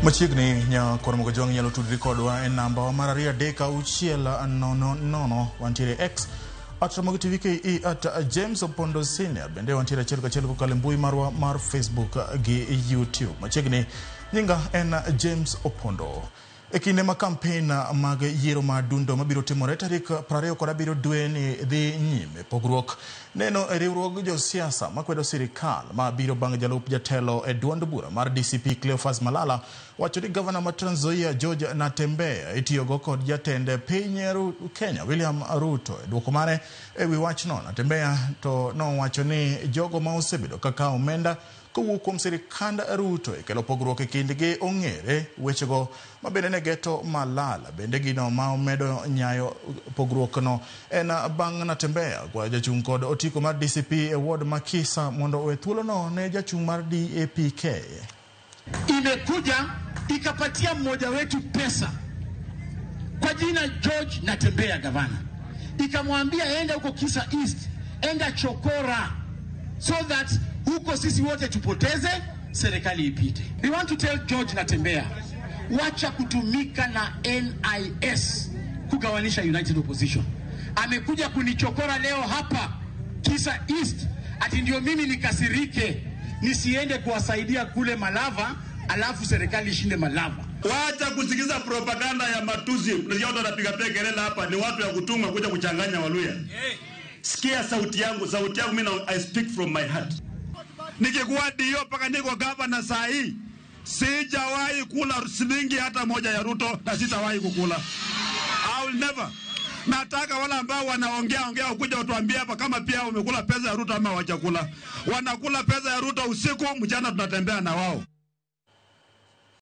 Machiegni nyakor Mogojwang' inyalo tudri kodwa e namba wa mar 23600. Wantiere X @RamogiTVKE, @JamesOpondo Senior. Bende wantiere achiel kachiel kokalo e mbui marwa mar Facebook gi YouTube. Machiegni nyinga en James Opondo. E kinde ma kampen mag yiero ma dundo mabiro timore tarik 27 dwe ni dhi nyime, pogruok neno e riwruog josiasa makwedo sirikal ma biro bang' jalup jatelo e duond bura mar DCP Cleophas Malala wacho ni gavana ma Trans Nzoia George Natembeya itiyogo kod jatend piny Kenya William Ruto. E duoko mare e wi wachno, Natembeya to nowacho ni jogo ma osebedo kaka omenda kowuok kuom sirikand Ruto e kelo pogruok e kindgi ong'ere. Wechego ma bende ne geto Malala. Bende gino ma omedo nyayo pogruok no en bang' Natembeya kwayo jachung' kod otiko mar DCP e ward ma Kisa mondo owe thuolono ne jachung' mar DAPK. Imekuja ikapatia mmoja wetu pesa kwa jina George Natembeya gavana, ikamwambia enda huko Kisa East, enda chokora so that huko sisi wote tupoteze, serikali ipite. We want to tell George Natembeya, wacha kutumika na NIS kugawanisha United Opposition. Amekuja kunichokora leo hapa Kisa East ati ndio mimi nikasirike nisiende kuwasaidia kule Malava, alafu serikali ishinde Malava. Wacha kusikiza propaganda ya matusi. Unajua watu wanapiga piga kelele hapa ni watu ya kutumwa kuja kuchanganya Waluya. Sikia sauti yangu, sauti yangu mimi I speak from my heart. Nikikuwa dio mpaka niko gavana saa hii, sijawahi kula shilingi hata moja ya Ruto na sitawahi kukula. I will never. Nataka wale ambao wanaongea ongea ukuja utuambie hapa kama pia wamekula pesa ya Ruto ama hawajakula. Wanakula pesa ya Ruto usiku, mchana tunatembea na wao.